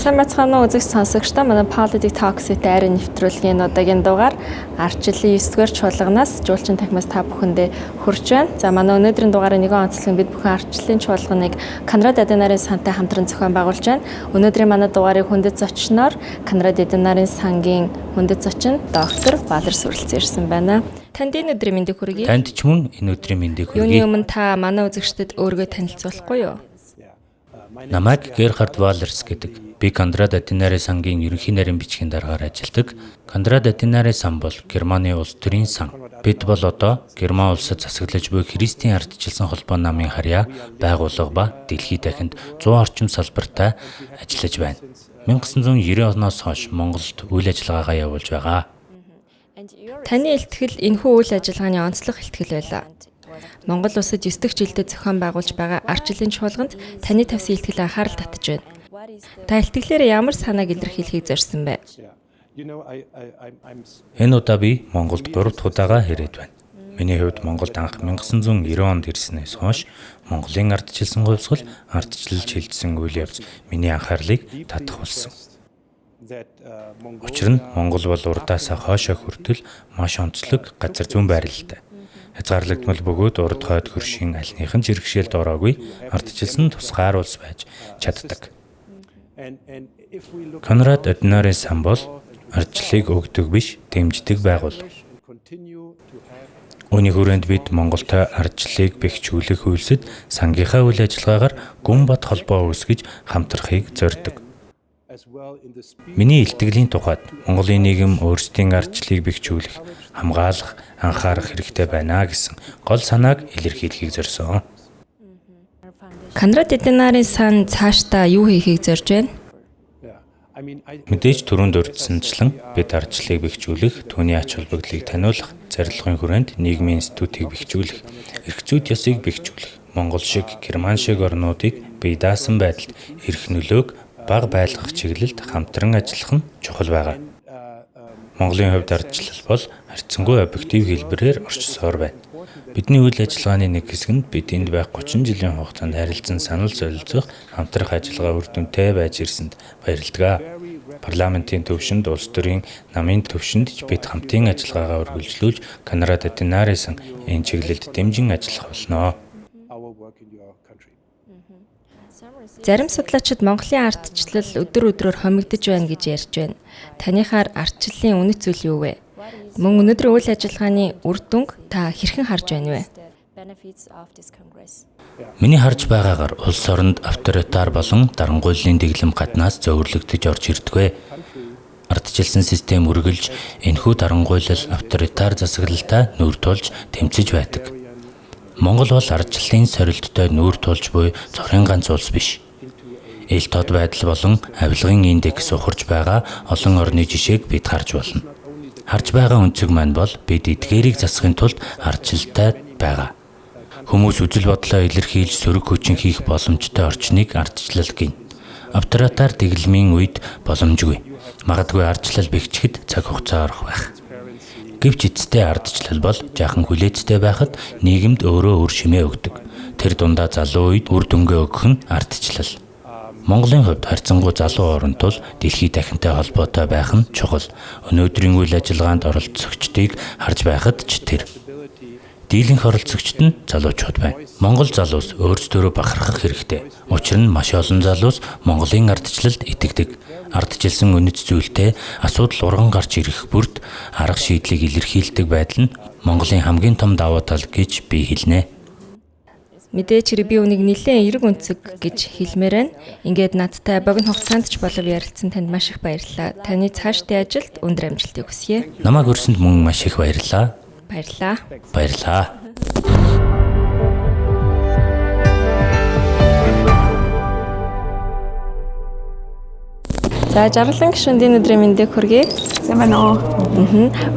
Сайн байцгаана уу үзэгч сонсогчдоо, манай Politic Talks-ийн айрын нэвтрүүлгийн удаагийн дугаар ардчлалын 9-р чуулганаас жуулчин танхимаас та бүхэндээ хүрч байна. За, манай өнөөдрийн дугаарыг нэгэн онцлог бид бүхэн ардчлалын чуулганыг Конрад Аденарын сантай хамтран зохион байгуулж байна. Өнөөдрийн манай дугаарыг хүндэт зочноор Конрад Аденарын сангийн хүндэт зочин доктор Валерс хүрэлцэн ирсэн байна. Танд энэ өдрийн мэндийг хүргэе. Танд ч мөн энэ өдрийн мэндийг Юуны хүргэе. өмнө та манай үзэгчдэд өөрийгөө танилцуулахгүй юу? Намайг Герхард Валерс гэдэг. Би Конрад Аденарын сангийн ерөнхий нарийн бичгийн даргаар ажилладаг. Конрад Аденарын сан бол Германы улс төрийн сан. Бид бол одоо Герман улсад засаглаж буй Христийн ардчилсан холбоо намын харьяа, байгууллага ба дэлхий дахинд 100 орчим салбартай ажиллаж байна. 1990 оноос хойш Монголд үйл ажиллагаагаа явуулж байгаа. Таны илтгэл энэхүү үйл ажиллагааны онцлог илтгэл байлаа. Монгол улсад 9 дахь жилдээ зохион байгуулж байгаа ардчлалын чуулганд таны тавьсан илтгэл анхаарал татаж байна. Та илтгэлээрээ ямар санааг илэрхийлэхийг зорьсон бэ? Энэ удаа би Монголд 3 дахь удаага ирээд байна. Миний хувьд Монголд анх 1990 онд ирснээс хойш Монголын ардчилсан хувьсгал, ардчилж хилдсэн үйл явц миний анхаарлыг татах болсон. Учир нь Монгол бол урдаасаа хойшоо хүртэл маш онцлог газар зүүн байрлалтай. Хязгаарлагдмал бөгөөд урд хойд хөршийн альных нь ч бэрхшээлд ороогүй ардчилсан тусгаар улс байж чаддаг. Конрад Аденарын сан бол ардчлалыг өгдөг биш, дэмждэг байгууллага. Үүний хүрээнд бид Монголтой ардчлалыг бэхжүүлэх үйлсэд сангийнхаа үйл ажиллагаагаар гүн бат холбоо үүсгэж хамтрахыг зорьдог. Миний илтгэлийн тухайд Монголын нийгэм өөрсдийн ардчлалыг бэхжүүлэх, хамгаалах, анхаарах хэрэгтэй байна гэсэн гол санааг илэрхийлэхийг зорьсон. Конрад Аденарын сан цаашдаа юу хийхийг зорж байна? Мэдээж түрүүнд дурдсанчлан бид ардчлалыг бэхжүүлэх, түүний ач холбогдлыг таниулах, зорилгын хүрээнд нийгмийн институтыг бэхжүүлэх, эрх зүйд ёсыг бэхжүүлэх, Монгол шиг, Герман шиг орнуудыг бие даасан байдалд эрх нөлөөг бага байлгах чиглэлд хамтран ажиллах нь чухал байгаа. Монголын хувьд ардчлал бол харьцангуй объектив хэлбэрээр орчсоор байна. Бидний үйл ажиллагааны нэг хэсэг нь бид энд байх 30 жилийн хугацаанд харилцан санал солилцох, хамтрах ажиллагаа үр дүнтэй байж ирсэнд баярладаг. Парламентын төвшөнд, улс төрийн намын төвшөнд ч бид хамтын ажиллагаагаа үргэлжлүүлж Конрад Аденарын сан энэ чиглэлд дэмжин ажиллах болно. Зарим судлаачид Монголын ардчлал өдөр өдрөөр хомигдож байна гэж ярьж байна. Таныхаар ардчлалын үнэт зүйл юу вэ? Мөн өнөөдрийн үйл ажиллагааны үр дүнг та хэрхэн харж байна вэ? Миний харж байгаагаар улс оронд авторитар болон дарангуйллын дэглэм гаднаас зөөвөрлөгдөж орж ирдэггүй. Ардчилсан систем үргэлж энэхүү дарангуйлал авторитар засаглалтай нүүр тулж тэмцэж байдаг. Монгол бол ардчлалын сорилттой нүүр тулж буй цорын ганц улс биш. Ил тод байдал болон авилгын индекс ухарч байгаа олон орны жишээг бид харж болно. Харж байгаа өнцөг маань бол бид эдгээрийг засахын тулд ардчлалтай байгаа. Хүмүүс үзэл бодлоо илэрхийлж сөрөг хүчин хийх боломжтой орчныг ардчлал гэнэ. Авторитар дэглэмийн үед боломжгүй. Магадгүй ардчлал бэхжихэд цаг хугацаа орох байх. Гэвч эцэстээ ардчлал бол жаахан хүлээцтэй байхад нийгэмд өөрөө үр шимээ өгдөг. Тэр дундаа залуу үед үр дүнгээ өгөх нь ардчлал. Монголын хувьд харьцангуй залуу орн тул дэлхий дахинтай холбоотой байх нь чухал. Өнөөдрийн үйл ажиллагаанд оролцогчдыг харж байхад ч тэр. Дийлэнх оролцогчд нь залуучууд байна. Монгол залуус өөрсдөө бахархах хэрэгтэй. Учир нь маш олон залуус Монголын ардчлалд итгэдэг. Ардчилсан үнэт зүйлтэй асуудал урган гарч ирэх бүрд арга шийдлийг илэрхийлдэг байдал нь Монголын хамгийн том давуу тал гэж би хэлнэ. Мэдээж хэрэг би үнийг нэлээд эерэг өнцөг гэж хэлмээр байна. Ингээд надтай богино хугацаанд ч болов ярилцсан танд маш их баярлалаа. Таны цаашдын ажилд өндөр амжилтыг хүсье. Намайг урьсанд мөн маш их баярлалаа. Баярлалаа. Баярлалаа. За, жаргалан гишүүнд энэ өдрийн мэндийг хүргэе. Сайн байна уу?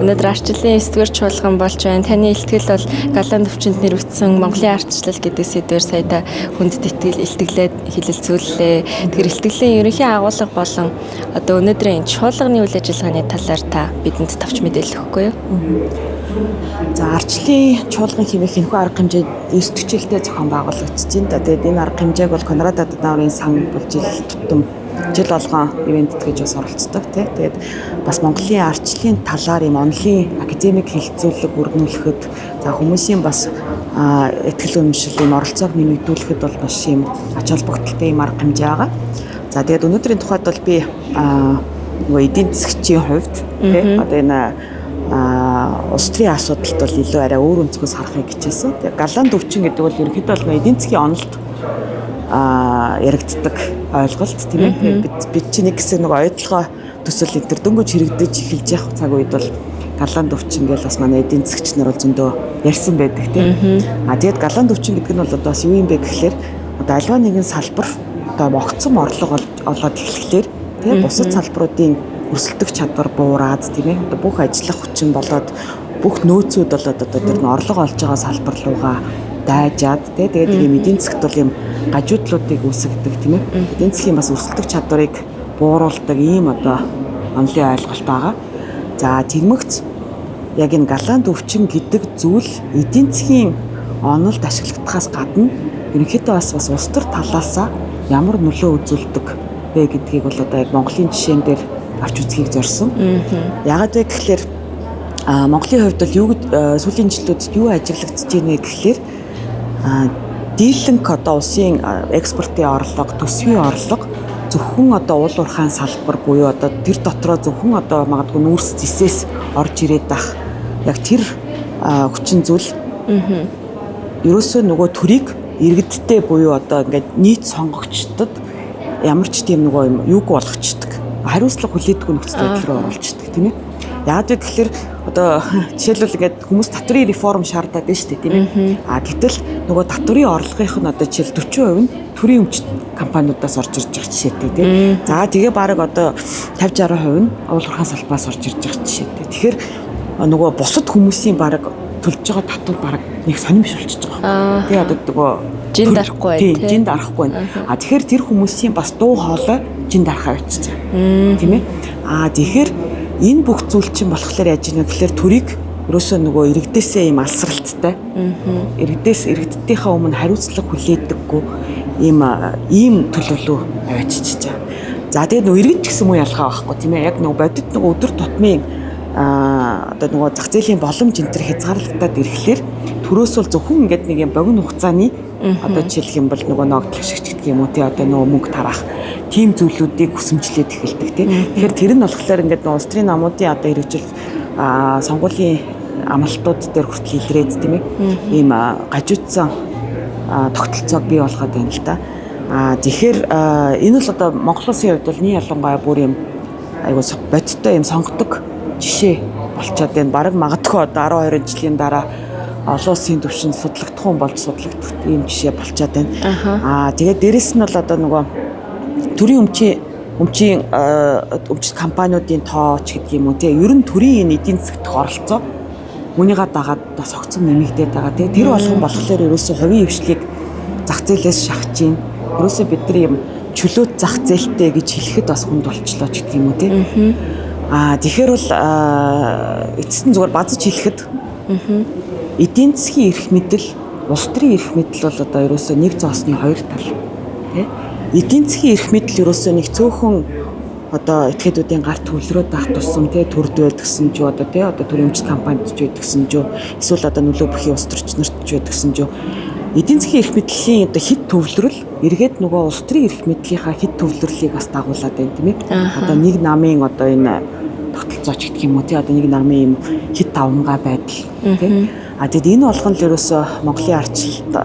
Өнөөдөр ардчлалын 9-р чуулган болж байна. Таны илтгэл бол галаан төвчөнд нэр үтсэн Монголын ардчлал гэдэг сэдвээр сая та хүндэт илтгэлээ хэлэлцүүллээ. Тэгэхээр илтгэлийн ерөнхий агуулга болон одоо өнөөдрийн чуулганы үйл ажиллагааны талаар та бидэнд товч мэдээлэл өгөхгүй юу? За, ардчлалын чуулган хэмээх энэхүү арга хэмжээ 9 дэх жилдээ зохион байгуулагдаж байна. Тэгээд энэ арга хэмжээг бол Конрад Аденауэрийн сан бол жил тутам Жил болгон event гэж бас оролцдог тий. Тэгээд бас Монголын ардчлалын талаар ийм онолын академик хэлэлцүүлэг өрнүүлэхэд, за хүмүүсийн бас итгэл үнэмшил, ийм оролцоог нэмэгдүүлэхэд бол маш ийм ач холбогдолтой ийм арга хэмжээ байгаа. За, тэгээд өнөөдрийн тухайд бол би нөгөө эдийн засгчийн хувьд тий одоо энэ улс төрийн асуудалд бол илүү арай өөр өнцгөөс харахыг хичээсэн. Тэгээ галаан төвчин гэдэг бол ерөнхийдөө бол эдийн засгийн онолд яригддаг ойлголт, тийм ээ. Тэгээд бид чинь нэг хэсэг нөгөө оюутлогоо төсөл энэ төр дөнгөж хэрэгдэж эхэлж явах цаг үед бол галаан төвчин гэж бас манай эдийн засгч нар бол зөндөө ярьсан байдаг, тийм. Тэгээд галаан төвчин гэдэг нь бол одоо бас юу юм бэ гэхлээр одоо альва нэгэн салбар одоо огцом орлого олоод эхлэхлээр, тийм, бусад салбаруудын өрсөлдөх чадвар буураад, тийм ээ, одоо бүх ажиллах хүчин болоод, бүх нөөцүүд болоод одоо тэр нь орлого олж байгаа салбар руугаа дайжаад, тий, тэгээд ийм эдийн засгт бол ийм гажуудлуудыг үүсгэдэг, тийм ээ, эдийн засгийн бас өрсөлдөх чадварыг бууруулдаг ийм одоо онолын ойлголт байгаа. За, тэгмэгц яг энэ галаан төвчин гэдэг зүйл эдийн засгийн онолд ашиглагдахаас гадна ерөнхийдөө бас улс төр талаасаа ямар нөлөө үзүүлдэг вэ гэдгийг бол одоо яг Монголын жишээн дээр авч үзхийг зорьсон. Яагаад вэ гэхлээр Монголын хувьд бол юу сүүлийн жилүүдэд юу ажиглагдаж байна вэ гэхлээр дийлэнх одоо улсын экспортын орлого, төсвийн орлого зөвхөн одоо уул уурхайн салбар буюу одоо тэр дотроо зөвхөн одоо магадгүй нүүрс зисээс орж ирээд ах яг тэр хүчин зүйл ерөөсөө нөгөө төрийг иргэдтэй буюу одоо ингээд нийт сонгогчдод ямар ч тийм нөгөө юм юуг болгочдөг, хариуцлага хүлээдэггүй нөхцөл байдал руу оруулцдаг, тийм ээ. Яагаад вэ гэхлээр одоо жишээлбэл ингээд хүмүүс татврын реформ шаардаад байна шүү дээ, тийм ээ. Гэтэл нөгөө татврын орлогынх нь одоо жишээл 40% нь төрийн өмчт компаниудаас орж ирж байгаа жишээтэй, тийм. За, тэгээ бараг одоо 50 60% нь уул уурхайн салбараас орж ирж байгаа жишээтэй. Тэгэхээр нөгөө бусад хүмүүсийн бараг төлж байгаа татвар бараг нэг сонирн биш болчихж байгаа. Тэгээ одоо нөгөө жин дарахгүй байна, тийм. Жин дарахгүй байна. Тэгэхээр тэр хүмүүсийн бас дуу хоолой жин дарахаа очиж байгаа. Тийм ээ. Тэгэхээр энэ бүх зүйл чинь болохоор яаж ийм гэхээр төрийг ерөөсөө нөгөө иргэдээсээ ийм алсралттай. Иргэдээс, иргэддийнхээ өмнө хариуцлага хүлээдэггүй ийм төлөвлөө аваачиж байгаа. За, тэгээд нөгөө иргэд ч гэсэн муу ялгаа байхгүй, тийм ээ. Яг нөгөө бодит нөгөө өдөр тутмын одоо нөгөө зах зээлийн боломж энэ төр хязгаарлагдаад ирэхлээр төрөөс бол зөвхөн ингээд нэг юм богино хугацааны одоо жишээлх юм бол нөгөө ногдол шиг ч гэдэг юм уу, тий, одоо нөгөө мөнгө тараах тийм зүйлүүдийг хүсэмжлээд эхэлдэг, тий. Тэгэхээр тэр нь болохоор ингээд нөгөө улс төрийн намуудын одоо хэрэгжил сонгуулийн амлалтууд дээр хүртэл илрээд, тийм ээ, ийм гажуудсан тогтолцоог бий болгоод байна л да. Тэгэхээр энэ бол одоо Монгол улсын хувьд бол нэг ялангуяа бүр юм айгуу бодиттой юм сонгодог жишээ болчоод байна. Бараг магадгүй одоо 10 20 жилийн дараа олон улсын түвшинд судлагдах юм болж судлагдах ийм жишээ болчоод байна. Тэгээд дээрэс нь бол одоо нөгөө төрийн өмчийн өмчт компаниудын тооч гэдэг юм уу, тий, ер нь төрийн энэ эдийн засгт оролцоо үүнийгээ дагаад бас огцом нэмэгдээд байгаа, тий. Тэр болгон болохоор ерөөсөө хувийн хвшлийг зах зээлээс шахаж гин. Ерөөсөө бидний юм чөлөөт зах зээлтэй гэж хэлэхэд бас хүнд болчлоо ч гэдэг юм уу, тий. Тэгэхээр бол эцэст нь зүгээр базаж хэлэхэд эдийн засгийн эрх мэдэл, улс төрийн эрх мэдэл бол одоо ерөөсөө нэг зоосны хоёр тал, тий. Эдийн засгийн эрх мэдэл ерөөсөө нэг цөөхөн одоо этгээдүүдийн гар төвлөрөөд байх тусам, тий, төрд байдгсан ч одоо, тий, одоо төрийн өмчт компанид ч байдгсан ч эсвэл одоо нөлөө бүхий улс төрч нарт ч байдгсан ч эдийн засгийн эрх мэдлийн одоо хэд төвлөрөл эргээд нөгөө улс төрийн эрх мэдлийнхаа хэд төвлөрлийг бас дагуулад байна, тийм ээ. Одоо нэг намын одоо энэ тогтолцооч гэх юм уу, тий, одоо нэг намын юм хэд давмгай байдал, тий. Тэгэд энэ болгон л ерөөсөө Монголын ардчлалд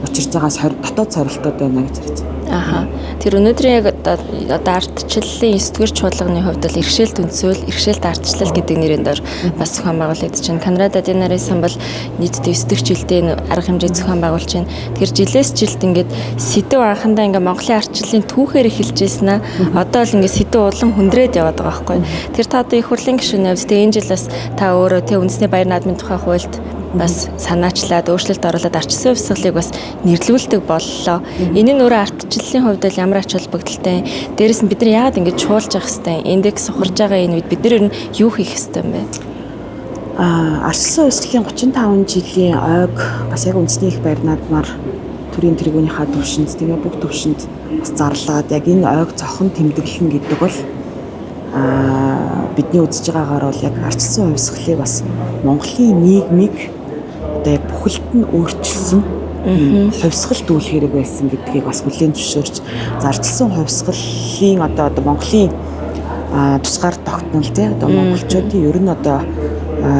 учирж байгаа дотоод сорилтууд байна гэж харж байна. Аха. Тэр өнөөдрийн яг одоо ардчлалын 9-р чуулганы хувьд бол иргэшээлт үндсүүл, иргэшээлт ардчлал гэдэг нэрийн дор бас зохион байгуулагдаж байна. Канадад Адинарын сан бол нийтдээ 9 дэх жилдээ энэ арга хэмжээ зохион байгуулж байна. Тэр жилээс жилд ингээд сэдэв анхандаа ингээд Монголын ардчлалын түүхээр эхэлж ирсэн аа. Одоо л ингээд сэдэв улам хүндрээд яваад байгаа байхгүй. Тэр та одоо их хурлын гишүүний хувьд тэгээ энэ жил бас та өөрөө тэ үндэсний баяр наадмын тухай хуульд бас санаачлаад өөрчлөлт оруулаад ардчилсан хувьсгалыг бас нэрлүүлдэг боллоо. Энэ нь өөрөө ардчлалын хувьд бол ямар ач холбогдолтой? Дээрэс нь бид нар яагаад ингэж чуулж явах хэвтэй? Индекс ухарж байгаа энэ үед бид нар ер нь юу хийх хэвтэй юм бэ? Ардчилсан хувьсгалын 35 жилийн ойг бас яг үндэсний их баяр наадмаар төрийн тэргүүнийхаа төвшөнд, тийм ээ, бүх төвшөнд бас зарлаад яг энэ ойг цохон тэмдэглэн гэдэг бол бидний үзэж байгаагаар бол яг ардчилсан хувьсгалыг бас Монголын нийгмийг одоо яг бүхэлд нь өөрчилсөн хувьсгал дүүлэх хэрэг байсан гэдгийг бас хүлээн зөвшөөрч, зардчилсан хувьсгалын одоо Монголын тусгаар тогтнол, тий, одоо монголчуудын ер нь одоо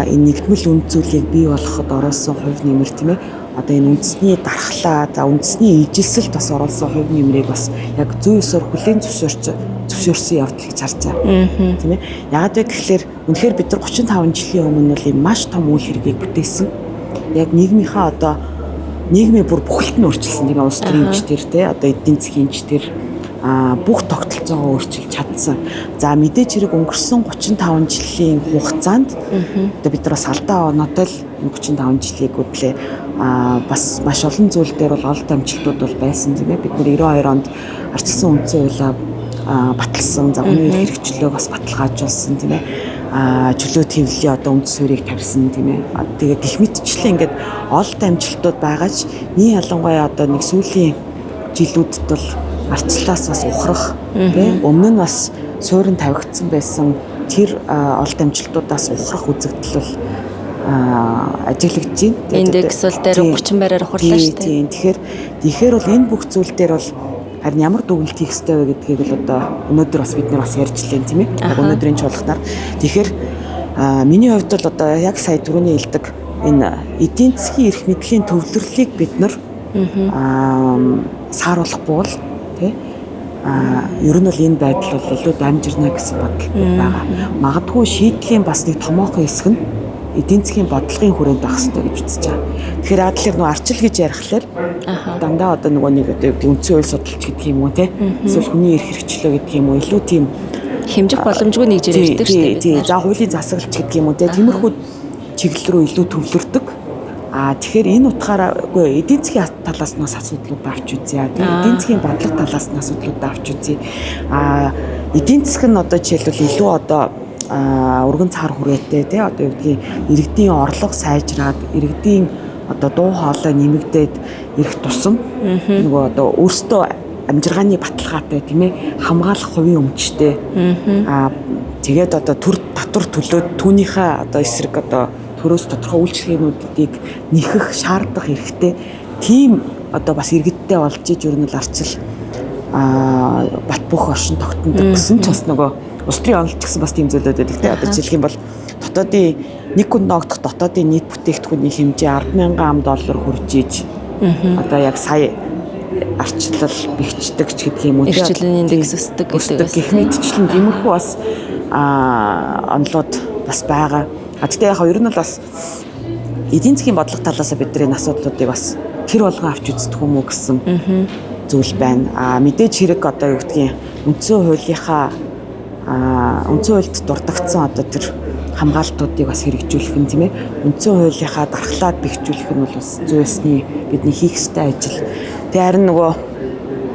энэ нэгдмэл үнд зүйлийг бий болгоход оруулсан хувь нэмэр, тийм ээ, одоо энэ үндэсний дархлаа, за үндэсний ижилсэлд бас оруулсан хувь нэмрийг бас яг зүй ёсоор хүлээн зөвшөөрсөн явдал гэж харж байгаа. Тийм ээ. Яагаад вэ гэхлээр үнэхээр бид нар 35 жилийн өмнө бол ийм маш том үйл хэргийг бүтээсэн. Яг нийгмийнхаа одоо нийгмийн бүр бүхэлд нь өөрчилсөн, тийм ээ, улс төрийн ч тэр, тий, одоо эдийн засгийн ч тэр бүх тогтолцоогоо өөрчилж чадсан. За мэдээж хэрэг өнгөрсөн 35 жилийн хугацаанд одоо бид нар бас алдаа оноотой л 35 жилийг үдлээ. Бас маш олон зүйл дээр бол олд амжилтууд бол байсан, тийм ээ. Бид нар 92 онд ардчилсан үндсэн хуулиа баталсан. За хүний эрх хэрэгчлөө бас баталгаажуулсан, тийм ээ. Чөлөө твлэлийн одоо үндэс суурийг тавьсан, тийм ээ. Тэгээ гэх мэтчлэн ингээд олд амжилтууд байгаа ч нэг ялангуяа одоо нэг сүүлийн жилүүдэд бол ардчлалаас бас ухрах, тийм, өмнө нь бас суурин тавигдсан байсан тэр олд амжилтуудаас ухрах үзэгдэл бол ажиглагдаж байна. Индекс бол дээр 30 байраар ухарлаа шүү дээ. Тийм. Тэгэхээр бол энэ бүх зүйл дээр бол харин ямар дүгнэлт хийх ёстой вэ гэдгийг л одоо өнөөдөр бас бид нар бас ярьж лээ, тийм ээ. Яг өнөөдрийн чуулганаар. Тэгэхээр миний хувьд бол одоо яг сая түрүүний хэлдэг энэ эдийн засгийн эрх мэдлийн төвлөрлийг бид нар сааруулахгүй бол, тий, ер нь бол энэ байдал бол илүү дамжирна гэсэн бодол байгаа. Магадгүй шийдлийн бас нэг томоохон хэсэг нь эдийн засгийн бодлогын хүрээнд байх хэрэгтэй гэж үзэж байгаа. Тэгэхээр адлаар нөгөө арчил гэж ярихлаар дандаа одоо нөгөө нэг одоо үндсэн хууль судалж гэдэг юм уу, те, эсвэл хүний эрх хэрэгчлөө гэдэг юм уу, илүү тийм хэмжих боломжгүй нэг жир ярьдаг шүү дээ. Тий, за хуулийн засаглалч гэдэг юм уу, те, тиймэрхүү чиглэл рүү илүү төвлөрдөг. Тэгэхээр энэ утгаараа үгүй эдийн засгийн талаас нь бас асуудлуудаа авч үзье. Эдийн засгийн бодлого талаас нь асуудлуудаа авч үзье. Эдийн засаг нь одоо жишээлбэл илүү одоо өргөн цаар хүрээтэй, тий, одоо юу гэдгийг иргэдийн орлого сайжраад, иргэдийн одоо дуу хоолой нэмэгдээд ирэх тусам нөгөө одоо өөрсдөө амжиргааны баталгаатай, тийм ээ, хамгаалах хувийн өмчтэй. Тэгээд одоо төр татвар төлөөд түүнийхээ одоо эсрэг одоо төрөөс тодорхой үйлчилгээнүүдийг нэхэх шаардах эрхтэй тийм одоо бас иргэдтэй болж иж ер нь л арчил бат бөх оршин тогтнодог гэсэн ч бас нөгөө улс төрийн онолч гэсэн бас тийм зүйлүүд байдаг, тийм. Одоо жишээлх юм бол дотоодын нэг хүн ногдох дотоодын нийт бүтээгдэхүүний хэмжээ 10,000 ам доллар хүрж иж одоо яг сая арчлал бэхждэг ч гэдэг юм уу, тийм. Эрхчлөлийн индекс өсдөг гэдэг гэх мэтчлэн тиймэрхүү бас онолууд бас байгаа. Гэхдээ яг ер нь бол бас эдийн засгийн бодлого талаас бидний асуудлуудыг бас тэр болгон авч үздэг юм уу гэсэн зүйл байна. Мэдээж хэрэг одоо юу гэдгийг үндсэн хуулийнхаа үндсэн хуульд дурдагдсан одоо тэр хамгаалтуудыг бас хэрэгжүүлэх нь, тийм ээ, үндсэн хуулийнхаа дархлааг бэхжүүлэх нь бол бас зүй ёсны бидний хийх ёстой ажил. Тэгээ харин нөгөө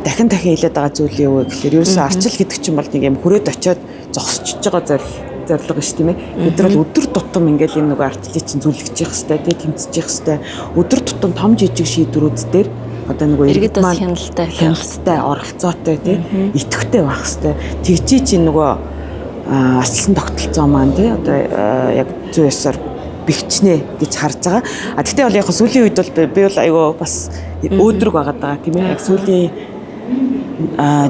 дахин хэлээд байгаа зүйл юу вэ гэхээр ерөөсөө арчил гэдэг чинь бол нэг юм хүрээд очиод зогсчихж байгаа зорилго шүү, тийм ээ. Бид нар бол өдөр тутам ингээл энэ нөгөө арчлыг чинь зүлгэж явах хэрэгтэй, тийм, тэмцэж явах хэрэгтэй. Өдөр тутам том жижиг шийдвэрүүд дээр одоо нөгөө иргэд бас хяналттай, оролцоотой, тийм, идэвхтэй байх хэрэгтэй. Тэгжий чинь нөгөө арчилсан тогтолцоо маань, тий, одоо яг зүй ёсоор бэхжнэ гэж харж байгаа. Гэхдээ бол яг сүүлийн үед бол би бол айгүй бас өөдрөг байгаад байгаа, тийм ээ. Яг сүүлийн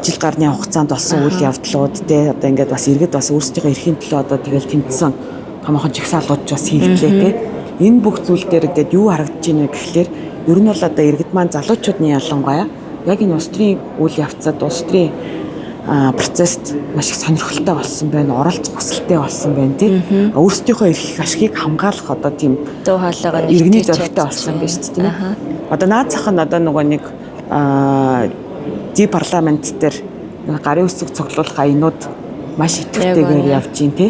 жил гарны хугацаанд болсон үйл явдлууд, тий, одоо ингээд бас иргэд бас өөрсдийнхөө эрхийн төлөө одоо тэгэл тэмцсэн томоохон жагсаалууд ч бас хийгдлээ, тий. Энэ бүх зүйл дээр ингээд юу харагдаж байна вэ гэхлээр ер нь бол одоо иргэд маань залуучуудын ялангуяа яг энэ улс төрийн үйл явцад, улс төрийн процесст маш их сонирхолтой болсон байна, оролцох хүсэлтэй болсон байна, тий. Өөрсдийнхөө эрх ашигыг хамгаалах одоо тийм дуу хоолойгоо иргэний зоригтой болсон байна шүү дээ, тийм ээ. Одоо наад зах нь одоо нөгөө нэг ди парламент дээр гарын үсэг цуглуулах аянууд маш идэвхтэйгээр явж байна, тий.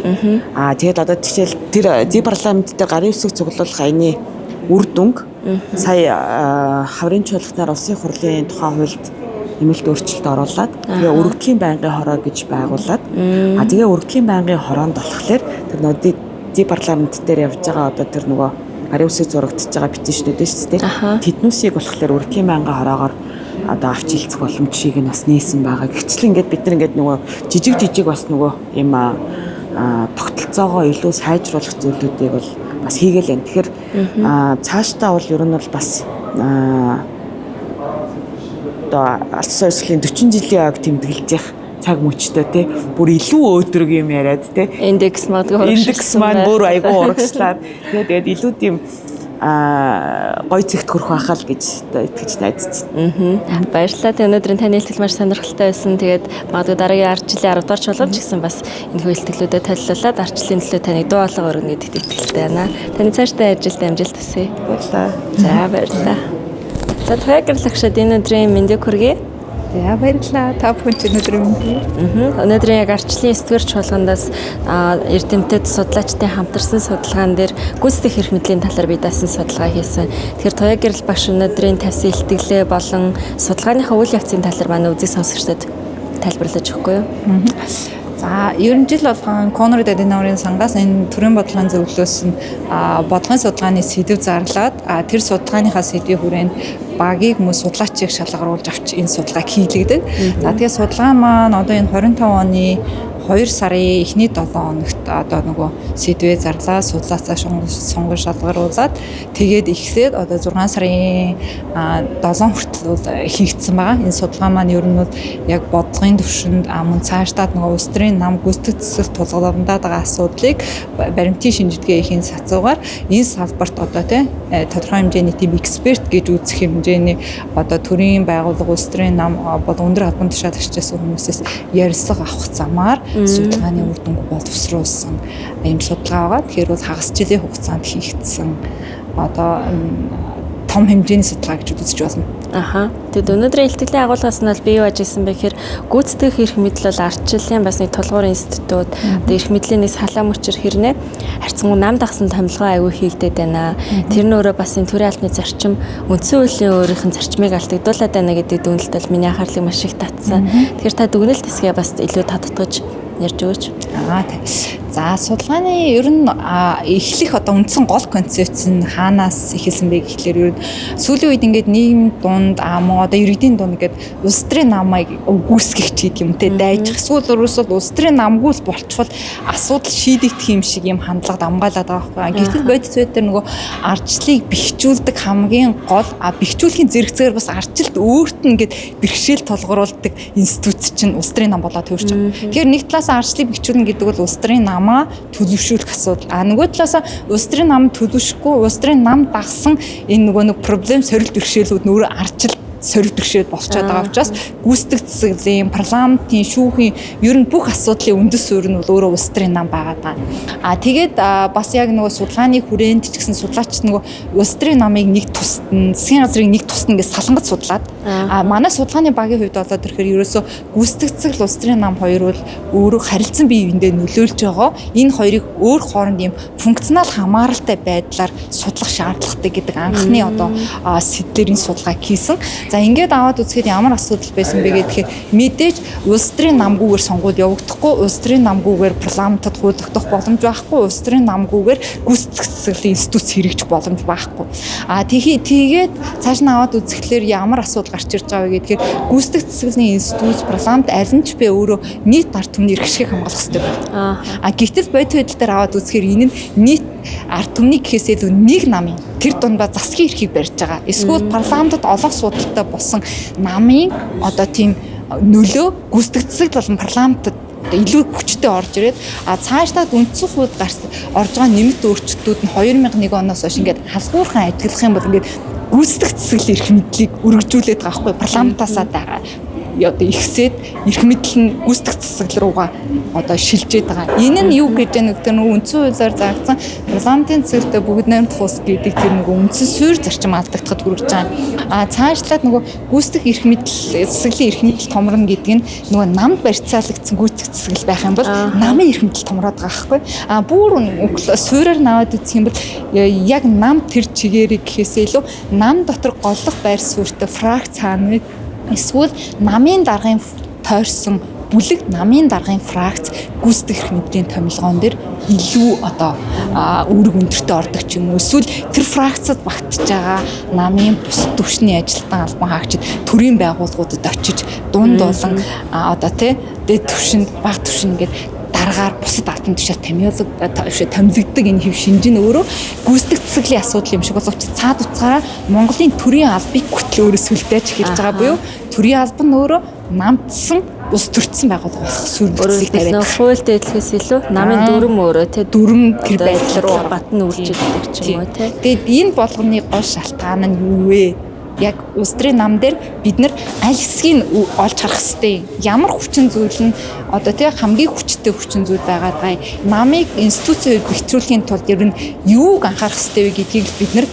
Тэгээд одоо жишээл тэр ди парламент дээр гарын үсэг цуглуулах аяны үр дүнг сая хаврын чуулганаар улсын хурлын тухай хуульд нэмэлт өөрчлөлт оруулаад тэгээ өргөдлийн байнгын хороо гэж байгуулад тэгээ өргөдлийн байнгын хороонд болохоор тэр нөгөө ди парламент дээр явж байгаа одоо тэр нөгөө гарын үсэг зурагдчихж байгаа petition үүд шүү дээ. Тэднүүсийг болохоор урлагийн байнгын хороогоор одоо авч хилцэх боломжийг нь бас нээсэн байгаа. Гэвчлэн ингээд бид нар ингээд нөгөө жижиг жижиг бас нөгөө юм тогтолцоогоо илүү сайжруулах зүйлүүдийг бол бас хийгээл байна. Тэгэхээр цаашдаа бол ер нь бол бас одоо алс соёлын 40 жилийн ойг тэмдэглэж явах цаг мөчтэй те бүр илүү өөдрөг юм яриад те индекс магадгүй индекс маань бүр айгүй урагшлаад тэгээд илүү тийм гоё цэгт хүрэх байхаа л гэж одоо итгэж найдаж байна. Баярлалаа. Тэг өнөөдрийн таны илтгэл маш сонирхолтой байсан. Тэгээд магадгүй дараагийн ардчлалын 10 дугаар чуулган ч гэсэн бас энэ хүү илтгэлүүдэд толилуулад ардчлалын төлөө таныг дуу хоолой өргөнө гэдэгт итгэлтэй байна. Таны цаашдаа ажилд амжилт хүсье. Баярлалаа. За, баярлалаа. За, Туяа Гэрэл агшаад энэ өдрийн мэндийг хүргэе. За, баярлалаа. Та бүхэн ч өнөөдрийн мэндийг. Өнөөдрийн яг ардчлалын 9 дугаар чуулгандаас эрдэмтэд судлаачдын хамтарсан судалгаан дээр гүйцэтгэх эрх мэдлийн талаар би даасан судалгаа хийсэн. Тэгэхээр Туяа Гэрэл багш өнөөдрийн тавьсан илтгэлээ болон судалгааныхаа үйл явцын талаар манай үзэг сонсогчдод тайлбарлаж өгөхгүй юу? За, ер нь жил болгон Конрад Аденауэрийн сангаас энэ төрийн бодлогын зөвлөлөөс нь бодлогын судалгааны сэдэв зарлаад, тэр судалгааныхаа сэдвийн хүрээнд багийг мөн судлаачийг шалгаруулж авч энэ судалгааг хийлэгдэг. За, тэгээ судалгаа маань одоо энэ 25 оны 2 сарын эхний 7 хоногт одоо нөгөө сэдвээ зарлаа, судлаацаа сонгож шалгаруулад тэгээд эхлээд одоо 6 сарын 7 хүртэл бол хийгдсэн байгаа. Энэ судалгаа маань ер нь бол яг бодлогын төвшөнд мөн цаашдаад нөгөө улс төрийн нам гүйцэтгэх засаг тулгамдаад байгаа асуудлыг баримтын шинжилгээ хийх сацуугаар энэ салбарт одоо тий тодорхой хэмжээний тийм эксперт гэж үзэх хэмжээний одоо төрийн байгууллага, улс төрийн нам бол өндөр албан тушаал ашигласан хүмүүсээс ярилцлага авах замаар судалгааны үр дүнг боловсруулсан ийм судалгаа байгаа. Тэгэхээр бол хагас жилийн хугацаанд хийгдсэн одоо том хэмжээний судалгаа гэж үзэж байна. Аха. Тэгэд өнөөдрийн илтгэлийн агуулгаас нь бол би юу ажигласан бэ гэхээр гүйцэтгэх эрх мэдэл бол ардчлалын бас нэг тулгуур институт, одоо эрх мэдлийн нэг салаа мөчөр хэрнээ харьцангуй нам дагсан томилгоо аягүй хийгдээд байна. Тэр нь өөрөө бас энэ төрийн албаны зарчим, үндсэн хуулийн өөрийнх нь зарчмыг алдагдуулаад байна гэдэг дүгнэлт бол миний анхаарлыг маш их татсан. Тэгэхээр та дүгнэлт хэсгээ бас илүү тодтогч ярьж өгөөч. Аа, за, судалгааны ер нь эхлэх одоо үндсэн гол концепц нь хаанаас эхэлсэн бэ гэхлээр ер нь сүүлийн үед ингээд нийгэм дунд мөн одоо иргэдийн дунд ингээд улс төрийн намайг үгүйсгэх ч гэдэг юм те дайжих эсвэл өөрөөсөө улс төрийн намгүй л болчвол асуудал шийдэгдэх юм шиг юм хандлага дамгаалаад байгаа байхгүй. Гэтэл бодит зүй дээр нөгөө ардчлалыг бэхжүүлдэг хамгийн гол бэхжүүлэхийн зэрэгцээр бас ардчлалт өөрт нь ингээд бэрхшээл тулгаруулдаг институт чинь улс төрийн нам болоод төрж байгаа. Тэгэхээр нэг талаас ардчлалыг бэхжүүлнэ гэдэг бол улс төрийн намаа төлөвшүүлэх асуудал. А нөгөө талаас улс төрийн нам төлөвшөхгүй, улс төрийн нам дагсан энэ нөгөө нэг проблем сорилт бэрхшээлүүд нь өөрөө ардчил сорилт бэрхшээл болчиход байгаа учраас гүйцэтгэх засаглалын, парламентын, шүүхийн ер нь бүх асуудлын үндэс суурь нь бол өөрөө улс төрийн нам байгаа даа. А тэгээд бас яг нөгөө судалгааны хүрээнд ч гэсэн судлаач нөгөө улс төрийн намыг нэг тусдна, засгийн газрыг нэг тусдна гэж салангат судлаад манай судалгааны багийн хувьд болоод ирэхээр ерөөсөө гүйцэтгэх засаглал, улс төрийн нам хоёр бол өөрөө харилцан бие биендээ нөлөөлж байгаа. Энэ хоёрыг өөр хооронд ийм функционал хамааралтай байдлаар судлах шаардлагатай гэдэг анхны одоо сэдлэр энэ судалгааг хийсэн. За, ингээд аваад үзэхэд ямар асуудал байсан бэ гэхээр мэдээж улс төрийн намгүйгээр сонгуул явагдахгүй, улс төрийн намгүйгээр парламентод хуулигдах боломж байхгүй, улс төрийн намгүйгээр гүйцэтгэх засаглалын институт хэрэгжих боломж байхгүй. А тэгээд цааш нь аваад үзэхлээр ямар асуудал гарч ирж байгаа вэ гэхээр гүйцэтгэх засаглалын институт, парламент аль нь ч бэ өөрөө нийт ард түмний эрх ашигыг хамгаалах хэрэгтэй байна. А гэтэл бодит байдал дээр аваад үзэхээр энэ нь нийт ард түмний гэхээс илүү нэг намын тэр дундаа засгийн эрхийг барьж байгаа. Эсвэл парламентод олонх судалтай болсон намын одоо тийм нөлөө гүйцэтгэх засаглал болон парламентод илүү хүчтэй орж ирээд, а цаашлаад үндсэн хуульд гарсан орж байгаа нэмэлт өөрчлөлтүүд нь 2001 оноос хойш ингээд халгуурхан ажиглах юм бол ингээд гүйцэтгэх засаглалын эрх мэдлийг өргөжүүлээд байгаа байхгүй, парламентаасаа байгаа одоо ихсээд эрх мэдэл нь гүйцэтгэх засаглал руугаа одоо шилжээд байгаа. Энэ нь юу гэж байна гэхээр нөгөө үндсэн хуулиар заагдсан парламентын засаглалтай бүгд найрамдах улс гэдэг тэр нөгөө үндсэн суурь зарчим алдагдахад хүрэж байгаа. А цаашлаад нөгөө гүйцэтгэх эрх мэдэл, засаглалын эрх мэдэл томорно гэдэг нь нөгөө намд барьцаалагдсан гүйцэтгэх засаглал байх юм бол намын эрх мэдэл томроод байгаа байхгүй. А бүр суурьаар наваад үзэх юм бол яг нам тэр чигээрийг гэхээсээ илүү нам дотор голлох байр суурьтай фракц хаана вэ? Эсвэл намын даргын тойрсон Бүлэг намын даргын фракц гүйцэтгэх эрх мэдлийн томилгоон дээр илүү одоо үүрэг өндөртэй ордог ч юм уу, эсвэл тэр фракцад багтж байгаа намын бус түвшний ажилтан, албан хаагчид төрийн байгууллагуудад очиж дунд болон одоо тий дээд түвшинд, бага түвшинд ингээд дараагаар бусад албан тушаал томилогддог энэ хэв шинж нь өөрөө гүйцэтгэх засаглалын асуудал юм шиг боловч цаад утгаараа Монголын төрийн албыг хүртэл өөрөө сүлдэж эхэлж байгаа буюу төрийн алба нь өөрөө намдсан улс төрчсөн байгууллага болох сүрэлцгийг тавиад. Хууль дээдлэхээс илүү намын дүрм өөрөө тий дүрм тэр байдал руу батн үйлчилдэг ч юм уу тий. Тэгээд энэ болгоны гол шалтгаан нь юу вэ? Яг улс төрийн нам дээр бид нар аль хэсгийг олж харах хэрэгтэй. Ямар хүчин зүйл нь одоо тий хамгийн хүчтэй хүчин зүйл байгаад байгаа юм. Намыг институцийн хувьд бэхжүүлэхийн тулд ер нь юуг анхаарах хэрэгтэй вэ гэдгийг бид нар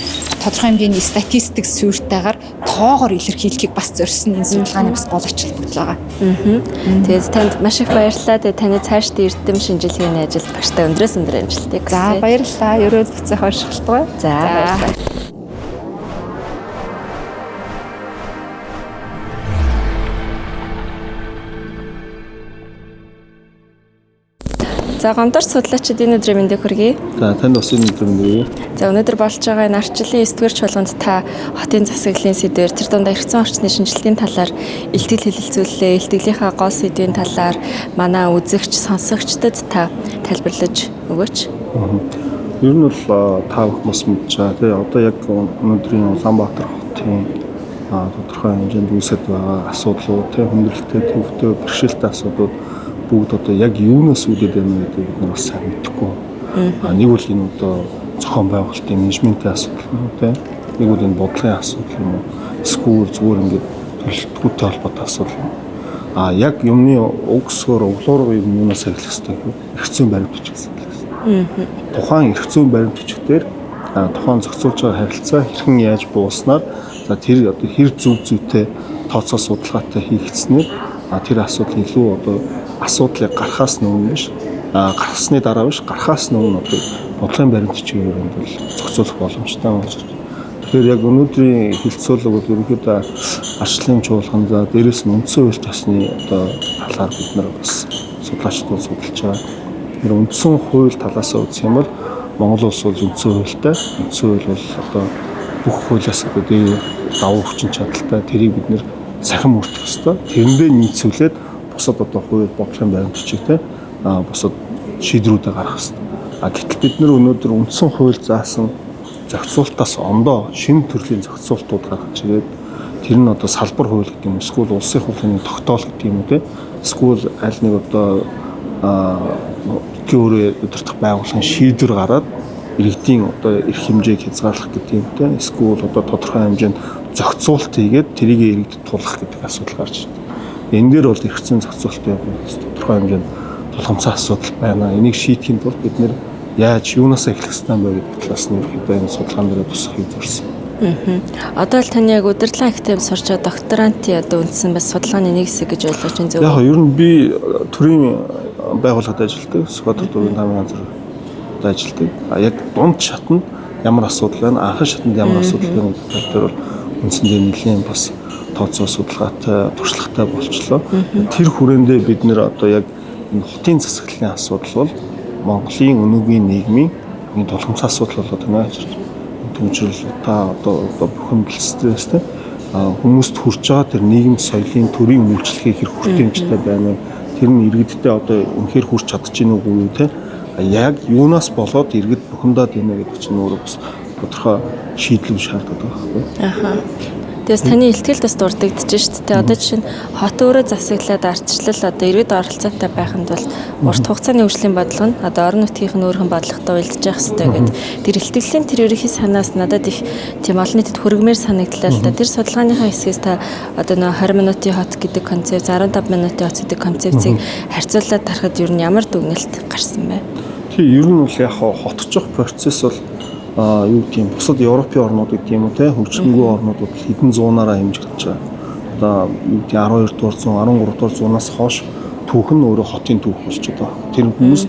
тодорхой хэмжээний статистик суурьтайгаар тоогоор илэрхийлэхийг бас зорьсон энэ судалгааны бас гол ач холбогдол байгаа. Тэгээд танд маш их баярлалаа. Тэгээд таны цаашдын эрдэм шинжилгээний ажилд багштай өндрөөс өндөр амжилтыг хүсье. За баярлалаа. Ерөөл буцаах оршихолтгой. За баярлалаа. За гомдорч судлаачид энэ өдрийн мэндийг хүргэе. За танд бас энэ өдрийн мэндийг хүргэе. За өнөөдөр болж байгаа энэ ардчлалын 9-р чуулганд та хотын засаглалын сэдвээр тэр дундаа эрх зүйн орчны шинжилгээний талаар илтгэл хэлэлцүүллээ. Илтгэлийнхаа гол сэдвийн талаар манай үзэгч, сонсогчдод та тайлбарлаж өгөөч. Ер нь бол та бүхэн бас мэдж байгаа тий. Одоо яг өнөөдрийн Улаанбаатар хотын тодорхой хэмжээнд үүсэт байгаа асуудлууд тий, хүндрэлтэй, төвхтөө, бэрхшээлтэй асуудлууд бүгд одоо яг юунаас үүдээд байна гэдгийг бид нар бас сайн мэдэхгүй. Нэг бол энэ одоо зохион байгуулалтын менежментийн асуудал юм уу те. Нэг бол энэ бодлогын асуудал юм уу. Эсвэл зүгээр ингээд төлөлтгүүтэй холбоотой асуудал юм. Яг юмны уг өсгөр углуур юм юунаас эхлэх ёстой вэ? Эрх зүйн баримт бичиг гэсэн. Тухайн эрх зүйн баримт бичгээр тухайн зохицуулж байгаа харилцаа хэрхэн яаж бууснаар за тэр одоо хэр зөв зүйтэй тооцоо судалгаатай хийгдснээр тэр асуудал илүү одоо асуудлыг гарахаас өмнө биш, гаргасны дараа биш, гарахаас өмнө одоо бодлогын баримт бичгийн өрөөнд бол зохицуулах боломжтой болж байна. Тэгэхээр яг өнөөдрийн хэлцүүлэг бол ерөнхийдөө ардчлалын чуулган, за дээрэс нь үндсэн хууль ёсны одоо талаар бид нар бас судлаачдад судалж байгаа. Тэр үндсэн хууль талаас үзэх юм бол Монгол улс бол үндсэн хуультай. Үндсэн хууль бол одоо бүх хуулиас одоо дээр давуу хүчин чадалтай, тэрийг бид нэр сахин мөрдөх ёстой. Тэрэндээ нийцүүлээд бусад одоо хууль бодлогын баримт бичигтэй бусад шийдвэрүүдээ гаргах ёстой. Гэтэл бид нар өнөөдөр үндсэн хууль заасан зохицуултаас ондоо шинэ төрлийн зохицуултууд гаргаж ирээд тэр нь одоо салбар хууль гэдэг юм, эсвэл улсын хуулийн тогтоол гэдэг юм уу те, эсвэл аль нэг одоо өөрөө удирдах байгууллагын шийдвэр гараад иргэдийн одоо эрх хэмжээг хязгаарлах гэдэг юм те, эсвэл одоо тодорхой хэмжээнд зохицуулт хийгээд тэрийг иргэдэд тулгах гэдэг асуудал гарч ирдэг. Энэ дээр бол эрх зүйн зохицуултын тодорхой хэмжээнд тулгамцсан асуудал байна. Энийг шийдэхийн тулд бид нэр яаж юунаас эхлэх ёстой юм бэ гэдэг талаас нь ерөнхийдөө энэ судалгаан дээр тусахыг зорьсон. Одоо л таны яг удирдлага академид сурч байгаа докторантын одоо үндсэн бас судалгааны нэг хэсэг гэж ойлгож байна зөв үү? Яг ер нь би төрийн байгууллагад ажилладаг. Сүхбаатар дүүргийн таамгийн газар ажилладаг. Яг дунд шатанд ямар асуудал байна, анхан шатанд ямар асуудал байна гэдэг тал дээр бол үндсэндээ нэлийн бас тооцоо судалгаатай, туршлагатай болчлоо. Тэр хүрээндээ бид нэр одоо яг энэ хотын засаглалын асуудал бол Монголын өнөөгийн нийгмийн хамгийн тулгамдсан асуудал болоод байна гэж байна. Түүнчлэл та одоо бухимдал, стресстэй хүмүүст хүрч байгаа тэр нийгэм соёлын төрийн үйлчлэгээ хэр хүртээмжтэй байна вэ? Тэр нь иргэдтэй одоо үнэхээр хүрч чадчих гин үгүй юу те? Яг юунаас болоод иргэд бухимдаад байна гэдэг чинь өөрөө бас тодорхой шийдэл шаарддаг байхгүй. Аха. Тэгээс таны илтгэлд бас дурддагдж шүү дээ. Одоо жишээ нь хот өөрөө засаглаад ардчлал одоо иргэд оролцоотой байханд бол урт хугацааны хөгжлийн бодлого нь одоо орон нутгийнх нь өөрхөн бодлоготой уялдаж явах хэрэгтэй гэдэг. Тэр илтгэлийн тэр ерөнхий санаас надад их тийм олон нийтэд хүргэмээр санагдлаа л да. Тэр судалгааныхаа хэсгээс та одоо нөө 20 минутын хот гэдэг концепц, 15 минутын хот гэдэг концепцийг харьцуулаад харахад ер нь ямар дүгнэлт гарсан бэ? Тий, ер нь бол яг хотчих процесс бол юу гэдэг юм, бусад Европын орнууд гэдэг юм уу те, хөгжингүй орнууд бол хэдэн зуунаараа хэмжигдэж байгаа. Одоо юу гэдэг 12 дугаар зуун, 13 дугаар зуунаас хойш түүх нь өөрөө хотын түүх болчиход байгаа. Тэр хүмүүс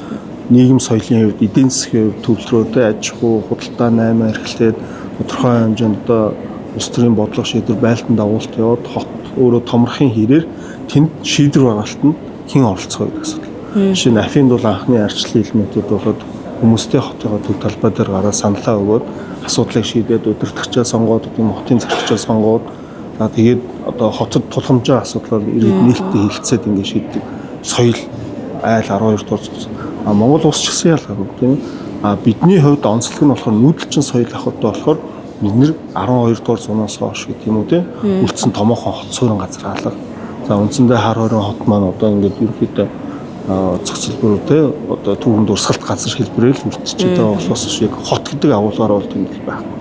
нийгэм соёлын хувьд, эдийн засгийн хувьд төвлөрөөд аж ахуй, худалдаа 8 эрхлээд тодорхой хэмжээнд одоо улс төрийн бодлого шийдвэр байлтан дагуулт яваад хот өөрөө томрохын хэрээр тэнд шийдвэр гаргалт нь хэн оролцох вэ гэдэг асуудал. Жишээ нь Афинд бол анхны ардчлалын элементүүд болоод хүмүүстэй хотынхоо төв талбай дээр гараад саналаа өгөөд асуудлыг шийдээд удирдагчаа сонгоод юм хотын зарчаа сонгоод за тэгээд одоо хотод тулгамжаа асуудлаар иргэд нээлттэй хилцээд ингэ шийддэг соёл айл 12 дугаар зуун. А Монгол улс ч гэсэн ялгаагүй тийм ээ. А бидний хувьд онцлог нь болохоор нүүдэлчин соёл ахуйтай болохоор бид нэр 12 дугаар зуунаас хойш гэх юм уу тийм үлдсэн томоохон хот суурин газар алга. За үндсэндээ хар хорин хот маань одоо ингээд ерөнхийдөө цогцол бүр тийм одоо түүхэн дурсгалт газар хэлбэрээр л үлдчихэж байгаа болохоос яг хот гэдэг агуулгаар бол тийм л байхгүй.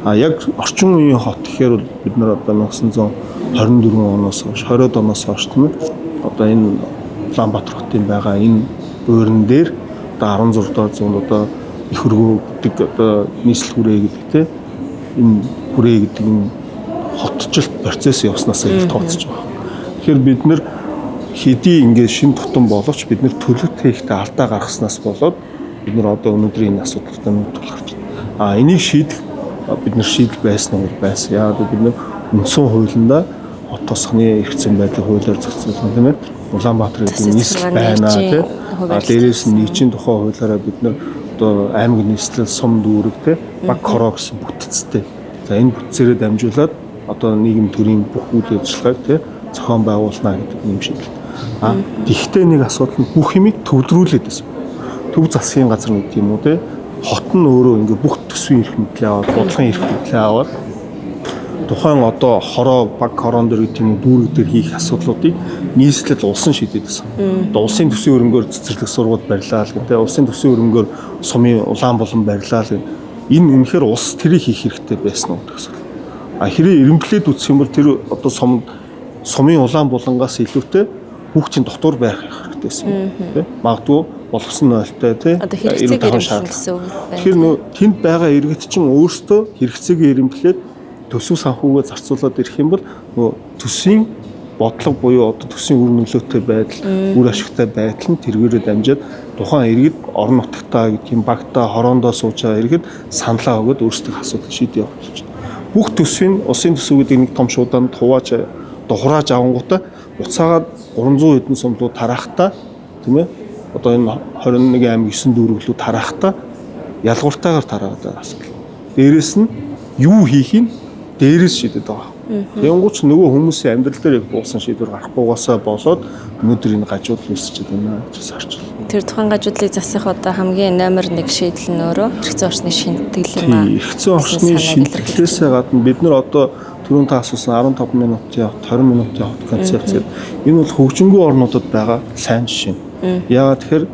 А яг орчин үеийн хот гэхээр бид нар одоо 1924 оноос хойш 20-од оноос хойш тийм ээ одоо энэ Улаанбаатар хотын байгаа энэ уурн дээр одоо 16 дугаар зуунд одоо их хөргөө гэдэг одоо нийслэл хүрээ гэдэг тийм энэ хүрээ гэдэг энэ хотчлт процесс явснаас ил тооцож байгаа. Тэгэхээр бид нэр хэдий ингээд шин тутам боловч бид нэр төлөвт хийхдээ алдаа гаргаснаас болоод бид нар одоо өнөөдрийн энэ асуудалтай тулгарч байна. А энийг шийдэх бид нар шийдэл байсан уу байсан. Яагаад гэвэл бид нар үндсэн хуулиндаа хот тосгоны эрхцэн байдлыг хуулиар зохицуулсан тийм ээ. Улаанбаатар гэдэг нийслэл байна тийм. А дээрээс нь нийчийн тухай хуулиараа бид нар одоо аймаг нийслэл, сум дүүрэг тийм баг хороо гэсэн бүтцтэй. За энэ бүтцээрээ дамжуулаад одоо нийгэм төрийн бүх үйл ажиллагааг тийм зохион байгуулна гэдэг юм шийдэл. А гэхдээ нэг асуудал нь бүх юмыг төвлөрүүлээд байсан. Төв засгийн газар гэдэг юм уу тийм хот нь өөрөө ингээ бүх төсвийн эрх мэдлээ аваад, бодлогын эрх мэдлээ аваад тухайн одоо хороо баг хороон дээр гэдэг юм дүүрэг дээр хийх асуудлуудыг нийслэл улсын шийдээд байсан. Одоо улсын төсвийн өрөнгөөр цэцэрлэг сургууль барьлаа л гэдэг. Улсын төсвийн өрөнгөөр сумын улаан булан барьлаа л. Энэ үнэхээр улс тэрийг хийх хэрэгтэй байсан уу гэдэг асуудал. А хэрэг эрэмблээд үзэх юм бол тэр одоо сумын улаан булангаас илүүтэй хүүхдийн дотор байх хэрэгтэй байсан. Тэ? Магадгүй боловсон нойлтой тий. Одоо хэрэгцээг эрэмблэх гэсэн үг байна. Тэгэхээр нөө тэнд байгаа иргэд чинь өөрсдөө хэрэгцээг эрэмблээд төсөв санхүүгээ зарцуулаад ирэх юм бол нөгөө төсвийн бодлого буюу одоо төсвийн үр нөлөөтэй байдал, үр ашигтай байдал нь тэргээрээ дамжаад тухайн иргэд орон нутагтаа гэдэг юм багтаа хороондоо сууж байгаа иргэд саналаа өгөөд өөрсдийн асуудал шийдээ явах болж байна. Бүх төсвийн улсын төсөв гэдэг нэг том шуудаанд хувааж духрааж авангуудаа буцаагаад 300 хэдэн сумлуу тараахтаа тийм ээ одоо энэ 21 аймаг 9 дүүрэг лүү тараахтаа ялгууртайгаар тараагаад байгаа асуудал. Дээрээс нь юу хийхийг дээрээс шийдэд байгаа. Янгууч нөгөө хүмүүсийн амьдрал дээр яг буусан шийдвэр гарахгүйгаасаа болоод өнөөдөр энэ гажуудал үүсчихэд байна гэж харж байна. Тэр тухайн гажуудлыг засах одоо хамгийн номер 1 шийдэл нь өөрөө эрх зүйн орчны шинэтгэл юм аа. Эрх зүйн орчны шинэтгэлээсээ гадна бид нар одоо түрүүн та асуусан 15 минутын хот, 20 минутын хот концепц гэдэг энэ бол хөгжингүй орнуудад байгаа сайн жишээ. Яагаад тэгэхээр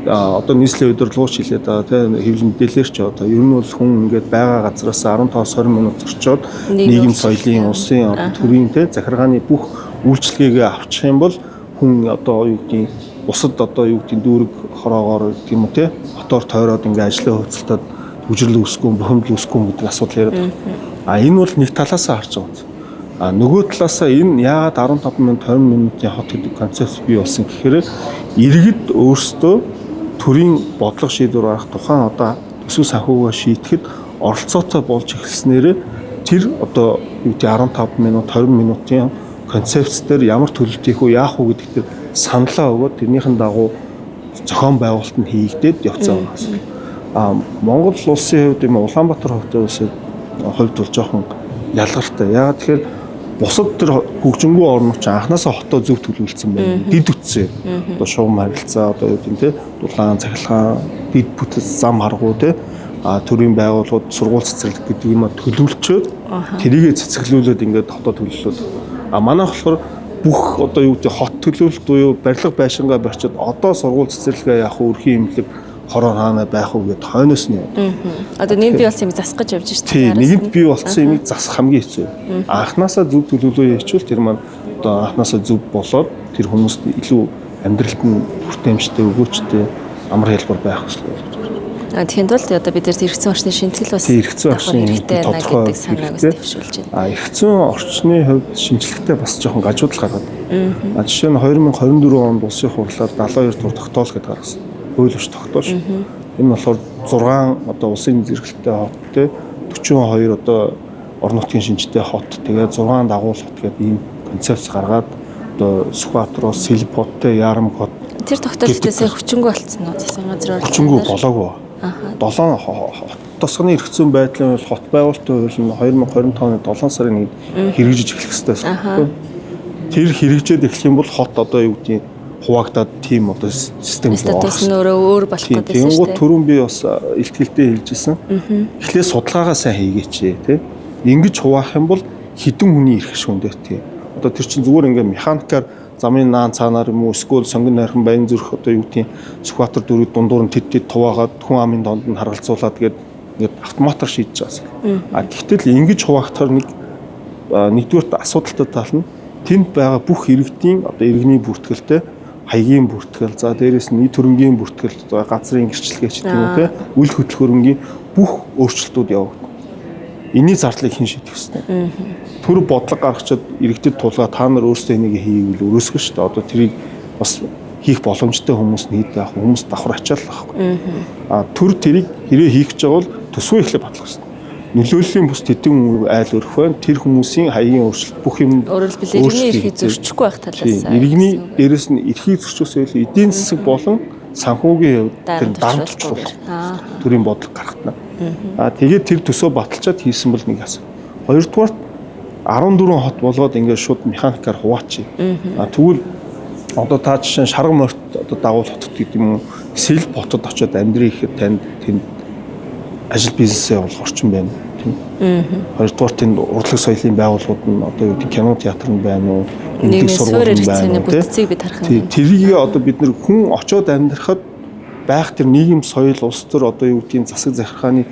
одоо нийслэлийн удирдлагууч хэлээд байгаа тийм хэвлэл мэдээлэлээр ч одоо ер нь бол хүн ингээд байгаа газраас 15-20 минут зорчоод нийгэм соёлын улсын одоо төрийн тийм захиргааны бүх үйлчилгээгээ авчих юм бол хүн одоо юу гэдгийг бусад одоо юу гэдгийг дүүрэг хороогоор гэх юм уу тийм хотоор тойроод ингээд ажлын хөөцөлтөд хүжрэл үүсэхгүй, бухимдал үүсэхгүй гэдэг асуудал яриад байна. А энэ бол нэг талаасаа харж байгаа. А нөгөө талаасаа энэ яагаад 15 минут 20 минутын хот гэдэг концепц бий болсон гэхээр иргэд өөрсдөө төрийн бодлого шийдвэр гаргах тухайн одоо төсөв санхүүгээ шийдэхэд оролцоотой болж эхэлснээр тэр одоо юу гэдэг 15 минут 20 минутын концепц дээр ямар төлөлт хийх үү яах уу гэдэг тэр саналаа өгөөд тэрнийхэн дагуу зохион байгуулалт нь хийгдээд явцсан байна. А Монгол улсын хувьд юм Улаанбаатар хотын улсын хувьд бол жоохон ялгартай. Яагаад тэгэхээр бусад тэр хөгжингүй орнууд ч анханасаа хотоо зөв төлөвлөсөн байна. Дид үтсээ. Одоо шугам харилцаа одоо юу гэдэг те дулаан цахилгаан дид бүтэц зам харгуу те а төрийн байгууллагууд сургууль цэцэрлэг гэдэг юм а төлөвлөчөөд тэрийгэ цэцэглүүлээд ингээд хотоо төлөвлөөд. А манайх болохоор бүх одоо юу гэдэг хот төлөвлөлт буюу барилга байшингаа барьчаад одоо сургууль цэцэрлэгээ яах вэ өрхийн имлэг хороо хаана байх уу гэд хойноос нь явдаг. Одоо нийгэм бий болсон юм засах гэж явж шүү дээ. Тийм, нийгэмд бий болсон юмыг засах хамгийн хэцүү. Анхнаасаа зөв төлөвлөгөө хийчихвэл тэр маань одоо анхнаасаа зөв болоод тэр хүмүүст илүү амьдралд нь хүртээмжтэй, өгөөчтэй амар хэлбэр байх хэрэгтэй болж байна. Тэгэхэд бол одоо бид нар эрх зүйн орчны шинэтгэл бас эрх зүйн орчны хэрэгтэй байна гэдэг санааг бас дэвшүүлж байна. А эрх зүйн орчны хувьд шинжлэхдээ бас жоохон гажуудал гаргаад. А жишээ нь 2024 онд улсын хурлаар 72 дугаар тогтоол гэдээ гаргасан. Хууль ёс тогтоол шүү. Энэ болохоор 6 одоо улсын зэрэгэлтэй хот те 42 одоо орон нутгийн шинжтэй хот тэгээд 6 дагуул хот гэдэг ийм концепц гаргаад Одоо Сүхбаатар бол Сэлб хоттой, Ярамг хот. Тэр тогтоолтоос хүчингү болцсон уу? Засгийн газрын хүчингү болоогүй. 7 хот тосгоны эрх зүйн байдлын хууль, хот байгуулалтын хууль нь 2025 оны 7 сарын 1-нд хэрэгжиж эхлэх ёстой байсан. Тэр хэрэгжээд эхлэх юм бол хот одоо юу гэдгийг хуваагдаад тийм одоо систем статус нь өөрөө өөр болох гэдэг шүү дээ. Тэнгууд түрүүн би бас илтгэлтэй хэлжсэн. Эхлээ судалгаагаа сайн хийгээч тий. Ингэж хуваах юм бол хэдэн хүний эрх шүүндээ тий. Одоо тэр чинь зүгээр ингээ механикаар замын наан цаанаар юм уу эсвэл сонгон найрхан баян зүрх одоо юу гэдгийг Сүхбаатар дүүрэг дундуур нь тэд тэд хуваагаад хүн амын донд нь харгалзуулаад гээд ингээд автоматар шийдэж байгаа. А гэтэл ингэж хуваагдахаар нэг нэгдүгээрт асуудалтай тал нь тэнд байгаа бүх иргэдийн одоо иргэний бүртгэлтэй хаягийн бүртгэл, за дээрээс нь нийт хөрөнгийн бүртгэл, газрын гэрчлэгээ ч гэдэг юм уу те, үл хөдлөх хөрөнгийн бүх өөрчлөлтүүд явагдана. Энийн зардлыг хэн шийдэх вэ? Төр бодлого гаргачаад иргэдэд тулгаа та нар өөрсдөө энийг хийвэл өрөөсгөн шүү дээ. Одоо тэрийг бас хийх боломжтой хүмүүс нь хэд байх вэ? Хүмүүс давхар ачаал байхгүй. А төр тэрийг хэрэг хийх гэж байгаа бол төсвөө эхлээ батлах хэрэгтэй. Нөлөөллийн бүс тэдэн айл өрөх байна. Тэр хүмүүсийн хаягийн өөрчлөлт бүх юм өөрөөр хэлбэл иргэний эрхийг зөрчихгүй байх талаас иргэний дээрэс нь эрхийг зөрчөөсөө илүү эдийн засаг болон санхүүгийн хувьд тэр дарамтлах төрийн бодлого гаргатна. А тэгээд тэр төсөө баталчаад хийсэн бол нэг асуу. Хоёрдугаарт 14 хот болгоод ингээд шууд механикаар хуваачих. А тэгвэл одоо та жишээ нь шарга морьт одоо дагуул хотод гэдэг юм уу сэлб хотод очиод амьдрий гэхэд танд тэнд ажил бизнесээ явуулах орчин байна. Хоёрдугаар тэнд урлаг соёлын байгууллагууд нь одоо юу гэдэг кино театр нь байна уу? Эмнэлэг сургууль нь байна уу? Бүтцийг бид харах юм. Тэрийг одоо бид нэр хүн очиод амьдрахад байх тэр нийгэм соёл улс төр одоо юу гэдгийг засаг захиргааны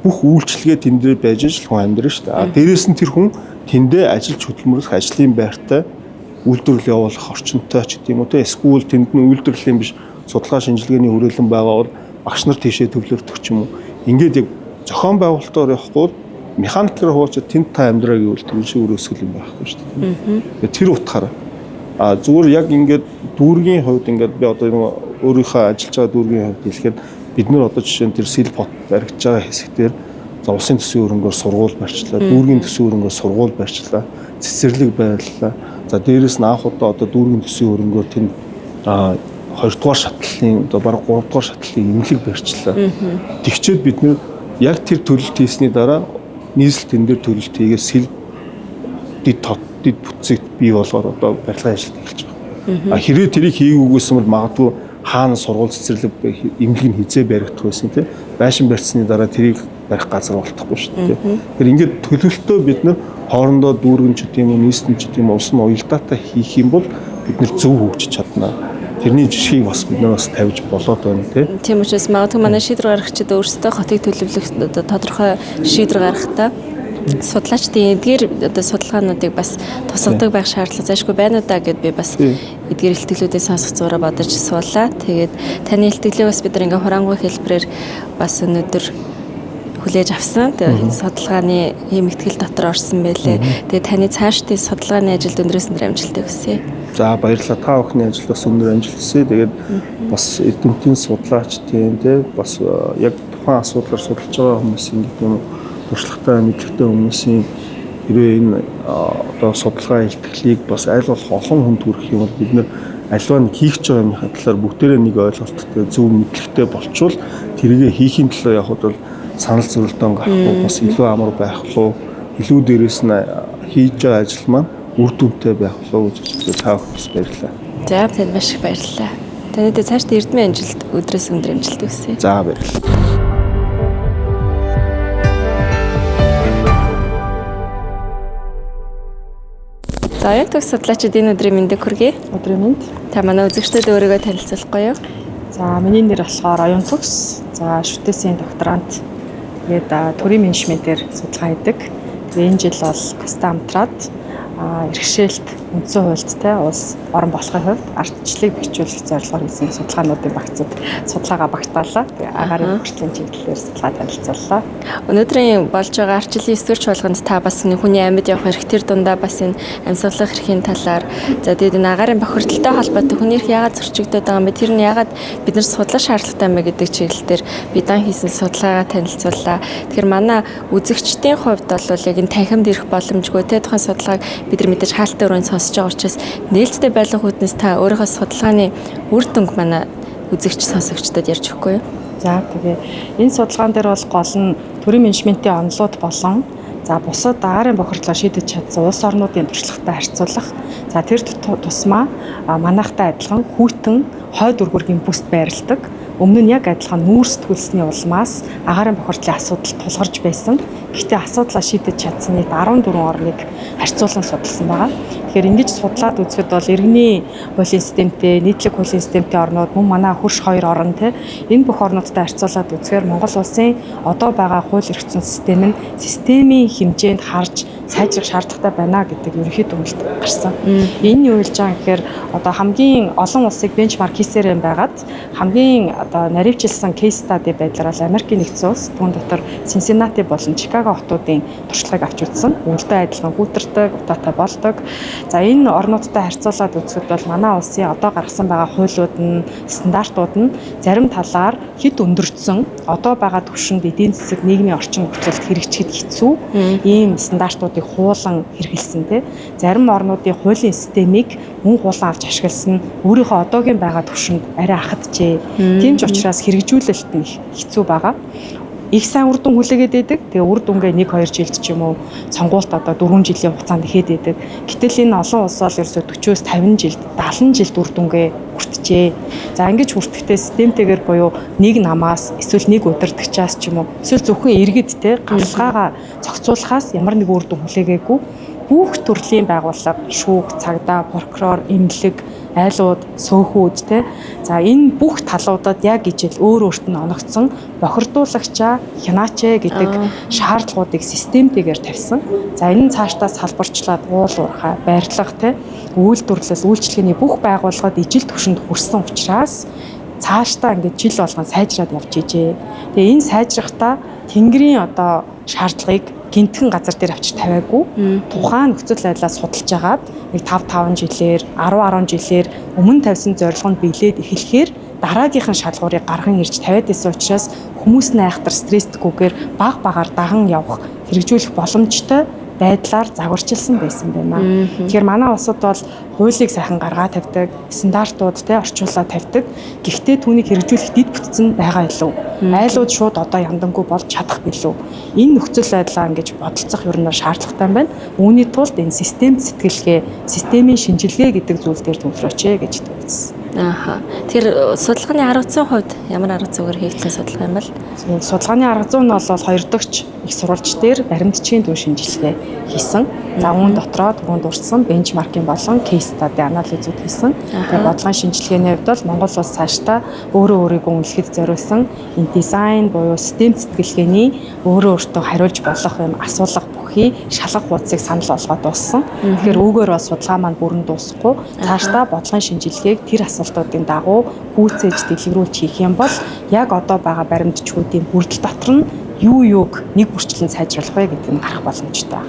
бүх үйлчилгээ тэн дээр байж л хүн амьдрна шүү дээ. А дээрээс нь тэр хүн тэндээ ажиллаж хөдөлмөрлөх ажлын байртай үйлдвэрлэл явуулах орчинтой ч гэдэг юм уу те. Эсвэл тэнд нь үйлдвэрлэлийн биш судалгаа шинжилгээний хүрээлэн байгаа бол багш нар тийшээ төвлөрдөг ч юм уу. Ингээд яг зохион байгуулалтаар явахгүй бол механикаар хуваачаад тэнд та амьдраа гэвэл тэр шиг өрөөсгөл юм байхгүй шүү дээ. Тэр утгаараа а зүгээр яг ингээд дүүргийн хувьд ингээд би одоо өөрийнхөө ажиллаж байгаа дүүргийн хувьд хэлэхэд бид нар одоо жишээ нь тэр сэлб хот баригдаж байгаа хэсэгтэр за улсын төсвийн хөрөнгөөр сургууль барьчлаа, дүүргийн төсвийн хөрөнгөөр сургууль барьчлаа, цэцэрлэг байрлалаа. За дээрээс нь анх удаа одоо дүүргийн төсвийн хөрөнгөөр тэнд 2 дугаар шатлалын одоо бараг 3 дугаар шатлалын эмнэлэг барьчлаа. Тэгчээд бид нэр яг тэр төлөлт хийсний дараа нийслэл тэн дээр төлөлт хийгээд сэлб дид тот дид бүтцийг бий болгоор одоо барилгын ажилд эхэлж байгаа. А хэрвээ тэрийг хийгээгүйсэн бол магадгүй хаана сургууль цэцэрлэг эмнэлэг нь хизээ баригдах байсан тийм байшин барьсны дараа тэрийг барих газар болтохгүй шүү дээ. Тэгэхээр ингээд төлөлтөө бид нар хоорондоо дүүргэн ч гэдэм юм уу нийслэн ч гэдэм юм улс нь уялдаатай хийх юм бол бид нар зөв хөгжиж чадна. Тэрний жишгийг бас бид нар бас тавьж болоод байна тийм. Тийм учраас магадгүй манай шийдвэр гаргагчид өөрсдөө хотыг төлөвлөх одоо тодорхой шийдвэр гаргахдаа судлаачдын эдгээр одоо судалгаануудыг бас тусгадаг байх шаардлага зайшгүй байна уу да гэд би бас эдгээр илтгэлүүдийг сонсох зураа бодож суулаа. Тэгээд таны илтгэлийг бас бид нар ингээ хураангуй хэлбэрээр бас өнөөдөр хүлээж авсан. Тэгээд судалгааны ийм ихтгэл дотор орсон байлээ. Тэгээд таны цаашдын судалгааны ажилд өндрөөс өндөр амжилтыг хүсье. За баярлалаа. Та бүхний ажилд бас өндөр амжилт хүсье. Тэгээд бас эрдэмтдийн судлаач тийм тий бас яг тухайн асуудлаар судалж байгаа хүмүүсийн гэдэг юм туршлагатай мэдлэгтэй хүмүүсийн хэрвээ энэ одоо судалгаа илтгэлийг бас аль болох олон хүнд хүргэх юм бол бид нэр альва нэг хийх гэж байгаа юмныхаа талаар бүгдээрээ нэг ойлголттой зөв мэдлэгтэй болчвол тэргээ хийхийн төлөө явхад бол санал зөрөлдөөн гарахгүй бас илүү амар байх лу илүү дээрээс нь хийж байгаа ажил маань үр дүнтэй байх лу гэж бодож та бүхэнд баярлалаа. За танд маш их баярлалаа. Таны дэ цаашдаа эрдмийн амжилт өдрөөс өндөр амжилт хүсье. За баярлалаа. За оюун төгс судлаачид энэ өдрийн мэндийг хүргэе. Өдрийн мэнд. Та манай үзэгчдэд өөрийгөө танилцуулахгүй юу? За миний нэр болохоор Оюун Төгс. За шүтээсийн докторант. Тэгээд төрийн менежментээр судалгаа хийдэг. Тэгээд энэ жил бол гастай хамтраад эрхшээлт үндсэн хуульдтай улс орон болохын хувьд ардчлалыг бэхжүүлэх зорилгоор хийсэн судалгаануудын багцад судалгаагаа багтаалаа. Тэгээ агаарын бохирдлын чиглэлээр судалгаа танилцууллаа. Өнөөдрийн болж байгаа ардчлалын 9-р чуулганд та бас хүний амьд явах эрх тэр дундаа бас энэ амьсгалах эрхийн талаар за тэгээд энэ агаарын бохирдолтой холбоотой хүний эрх яагаад зөрчигдөд байгаа юм бэ? Тэр нь яагаад бид нар судлах шаардлагатай юм бэ гэдэг чиглэл дээр бидан хийсэн судалгаагаа танилцууллаа. Тэгэхээр манай үзэгчдийн хувьд бол яг энэ танхимд ирэх боломжгүй те тухайн судалгааг бид нар мэдээж хаалттай өрөөнд сонсож сонсож байгаа учраас нээлттэй байлгах үүднээс та өөрийнхөө судалгааны үр дүнг манай үзэгч сонсогчдод ярьж өгөхгүй юу? За тэгээ энэ судалгаан дээр бол гол нь төрийн менежментийн онолууд болон за бусад агаарын бохирдлоо шийдэж чадсан улс орнуудын туршлагатай харьцуулах. За тэр тусмаа манайхтай адилхан хүйтэн хойд өргөргийн бүст байрладаг. Өмнө нь яг адилхан нүүрс төлсний улмаас агаарын бохирдлын асуудал тулгарч байсан. Гэхдээ асуудлаа шийдэж чадсан нийт 14 орныг харьцуулан судалсан байгаа. Тэгэхээр ингэж судлаад үзэхэд бол иргэний хуулийн системтэй, нийтлэг хуулийн системтэй орнууд мөн манай хөрш хоёр орн те энэ бүх орнуудтай харьцуулаад үзэхээр Монгол улсын одоо байгаа хууль эрх зүйн систем нь системийн хэмжээнд харж сайжрах шаардлагатай байна гэдэг ерөнхий дүгнэлт гарсан. Энэ юу хэлж байгаа гэхээр одоо хамгийн олон улсыг benchmark хийсээр юм байгаад хамгийн одоо наривчилсан case study байдлаар бол Америкийн нэгдсэн улс, түүн дотор Cincinnati болон Чикаго хотуудын туршлагыг авч үзсэн. Өвөлдөө адилхан гүйтэрдэг, утаатай болдог. За энэ орнуудтай харьцуулаад үзэхэд бол манай улсын одоо гаргасан байгаа хуулиуд нь, стандартууд нь зарим талаар хэд өндөрцөн одоо байгаа түвшинд эдийн засаг, нийгмийн орчин нөхцөлд хэрэгжихэд хэцүү ийм стандартуудыг хуулан хэрэглэсэн тий. Зарим орнуудын хуулийн системийг мөн хуулан авч ашигласан нь өөрийнхөө одоогийн байгаа түвшинд арай ахаджээ. Тийм ч учраас хэрэгжүүлэлт нь хэцүү байгаа. Их сайн үр дүн хүлээгээд байдаг. Тэгээ үр дүнгээ 1 2 жилд ч юм уу сонгуульд одоо 4 жилийн хугацаанд ихэд байдаг. Гэтэл энэ олон улс бол ерөөсөө 40-оос 50 жилд 70 жилд үр дүнгээ хүртжээ. За ингэж хүртэхдээ системтэйгээр буюу нэг намаас эсвэл нэг удирдагчаас ч юм уу эсвэл зөвхөн иргэд те гаралгаагаа зохицуулахаас ямар нэг үр дүн хүлээгээгүй бүх төрлийн байгууллага, шүүх, цагдаа, прокурор, эмнэлэг, айлууд, сөөхүүд те. За энэ бүх талуудад яг ижил өөр өөрт нь оногдсон бохирдуулагчаа хянаач ээ гэдэг шаардлагуудыг системтэйгээр тавьсан. За энэ нь цаашдаа салбарчлаад уул уурхай, барилга те, үйлдвэрлэл, үйлчилгээний бүх байгууллагад ижил түвшинд хүрсэн учраас цаашдаа ингээд жил болгон сайжраад явж ижээ. Тэгээ энэ сайжрахдаа тэнгэрийн одоо шаардлагыг гинтхэн газар дээр авчир тавиагүй. Тухайн нөхцөл байдлаа судалж агаад нэг 5 5 жилээр 10 10 жилээр өмнө тавьсан зорилго нь биелээд эхлэхээр дараагийнхан шалгуурыг гарган ирж тавиад исэн учраас хүмүүс нь айхтар стресстгүйгээр баг багаар даган явах хэрэгжүүлэх боломжтой байдлаар загварчилсан байсан байна. Тэгэхээр манай улсад бол хуулийг сайхан гаргаа тавьдаг, стандартууд те орчуулаад тавьдаг. Гэхдээ түүнийг хэрэгжүүлэх дэд бүтц нь байгаа илүү. Айлууд шууд одоо яндангүй болж чадах билүү. Энэ нөхцөл байдлаа ингэж бодолцох ер нь шаардлагатай юм байна. Үүний тулд энэ систем сэтгэлгээ, системийн шинжилгээ гэдэг зүйл дээр төвлөрөөч гэж дүгнэсэн. Ааха. Тэр судалгааны арга зүйн хувьд ямар арга зүгээр хийгдсэн судалгаа юм бол? Судалгааны арга зүй нь бол хоёр дахь их сурвалж дээр баримтчгийн дүн шинжилгээ хийсэн. За үүн дотроо түрүүнд дурдсан benchmark-ийн болон case study анализууд хийсэн. Тэгээ бодлогын шинжилгээний хувьд бол Монгол улс цаашдаа өөрөө өөрийгөө үнэлэхэд зориулсан энэ дизайн буюу систем сэтгэлгээний өөрөө өөртөө хариулж болох юм асуулга бүхий шалгах хуудсыг санал болгоод дууссан. Тэгэхээр үүгээр бол судалгаа маань бүрэн дуусахгүй. Цаашдаа бодлогын шинжилгээг тэр асуултуудын дагуу гүйцээж дэлгэрүүлж хийх юм бол яг одоо байгаа баримтчгуудын бүрдэл дотор нь юу юуг нэг бүрчлэн сайжруулах вэ гэдэг нь гарах боломжтой.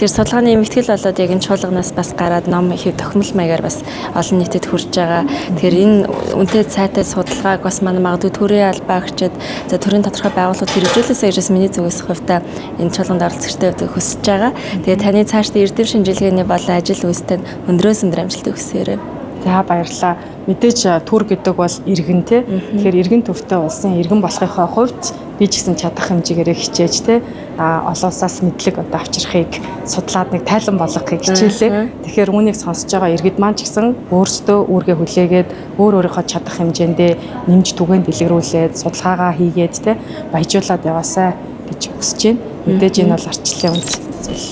Тэр судалгааны эмгэгтгэл болоод яг энэ чуулганаас бас гараад ном хэв тохимол маягаар бас олон нийтэд хүрж байгаа. Тэгэхээр энэ үнэтэй сайтай судалгааг бас манай магадгүй төрийн албаа агчид за төрийн тодорхой байгууллагууд хэрэгжүүлээсэй гэж миний зүгээс хувьдаа энэ чуулганд оролцогчтой хүсэж байгаа. Тэгээ таны цаашдаа эрдэм шинжилгээний болон ажил үйлстэй өндрөөс өндөр амжилт хүсээрэй. За баярлалаа. Мэдээж төр гэдэг бол иргэн те. Тэгэхээр иргэн төвтэй улсын иргэн болохынхоо хувьд би ч гэсэн чадах хэмжээгээр хичээж те олон улсаас мэдлэг одоо авчрахыг судлаад нэг тайлан болгохыг хичээлээ. Тэгэхээр үүнийг сонсож байгаа иргэд маань ч гэсэн өөрсдөө үүргээ хүлээгээд өөр өөрийнхөө чадах хэмжээндээ нэмж түгээн дэлгэрүүлээд судалгаагаа хийгээд те баяжуулаад яваасай гэж хүсэж байна. Мэдээж энэ бол арчлалын үнэт зүйл.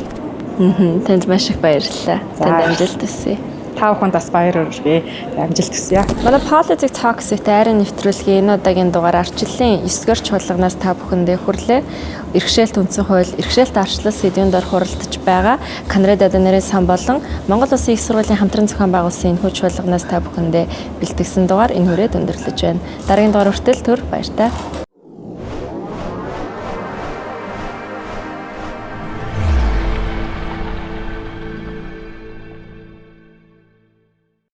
Танд маш их баярлалаа. Танд амжилт хүсье. Та бүхэнд бас баяр хүргэе. Амжилт хүсье. Манай Politics Talks-ийн айрын нэвтрүүлгийн энэ удаагийн дугаар арчлалын 9-р чуулганаас та бүхэндээ хүрлээ. Иргэшээлт үндсэн хууль, иргэшээлт арчлал сэдвийн дор хуралдаж байгаа Конрад Аденерийн сан болон Монгол Улсын их сургуулийн хамтран зохион байгуулсан энэхүү чуулганаас та бүхэндээ бэлтгэсэн дугаар энэ хүрээд өндөрлөж байна. Дараагийн дугаар хүртэл түр баяртай.